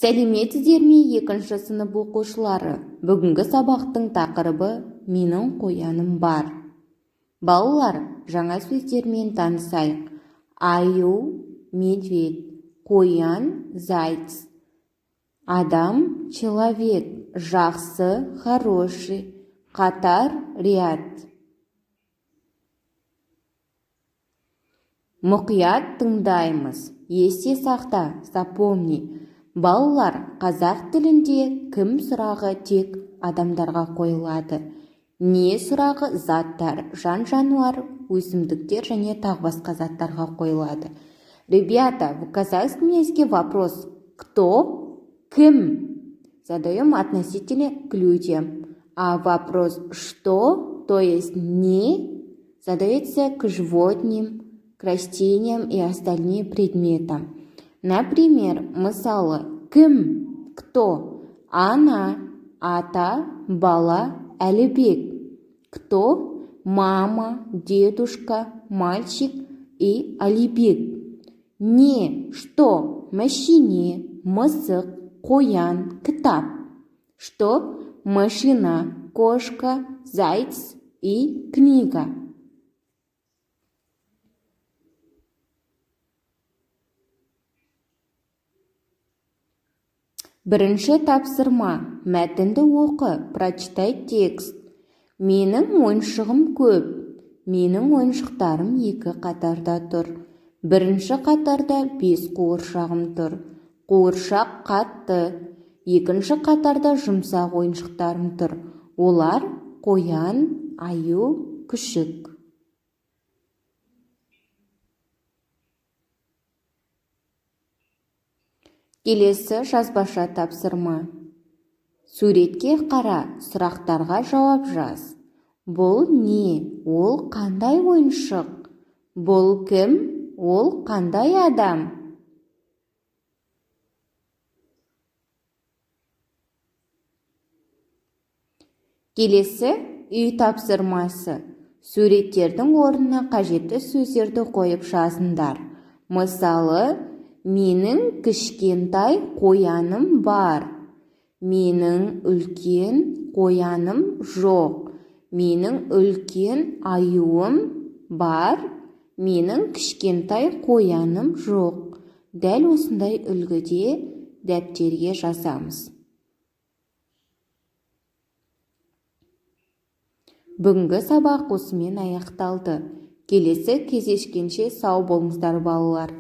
Сәлеметсіздер ме, екінші сынып оқушылары! Бүгінгі сабақтың тақырыбы «Менің қояным бар». Балалар, жаңа сөздермен танысайық. Аю, медведь, қоян, заяц, адам, человек, жақсы, хороший, қатар, ряд. Мұқият тыңдаймыз. Есте сақта, запомни. Балалар, қазақ тілінде кім сұрағы тек адамдарға қойылады. Не сұрағы заттар, жан-жануар, өсімдіктер және тағы басқа заттарға қойылады. Ребята, в казахском языке вопрос «кто?», «кім» задаем относительно к людям, а вопрос «что», то есть «не», задается к животным, к растениям и остальным предметам. Например, мысалы, кім, кто, ана, ата, бала, Әлібек. Кто? Мама, дедушка, мальчик и Алибек. Не, что, мәшине, мысық, қоян, кітап. Что? Машина, кошка, заяц и книга. Бірінші тапсырма. Мәтінді оқы. Прочитай текст. Менің ойыншығым көп. Менің ойыншықтарым екі қатарда тұр. Бірінші қатарда 5 қуыршағым тұр. Қуыршақ қатты. Екінші қатарда жұмсақ ойыншықтарым тұр. Олар қоян, аю, күшік. Келесі жазбаша тапсырма. Суретке қара, сұрақтарға жауап жаз. Бұл не? Ол қандай ойыншық? Бұл кім? Ол қандай адам? Келесі үй тапсырмасы. Суреттердің орнына қажетті сөздерді қойып жазыңдар. Мысалы, менің кішкентай қояным бар. Менің үлкен қояным жоқ. Менің үлкен аюым бар. Менің кішкентай қояным жоқ. Дәл осындай үлгіде дәптерге жазамыз. Бүгінгі сабақ осымен аяқталды. Келесі кездескенше сау болыңыздар, балалар.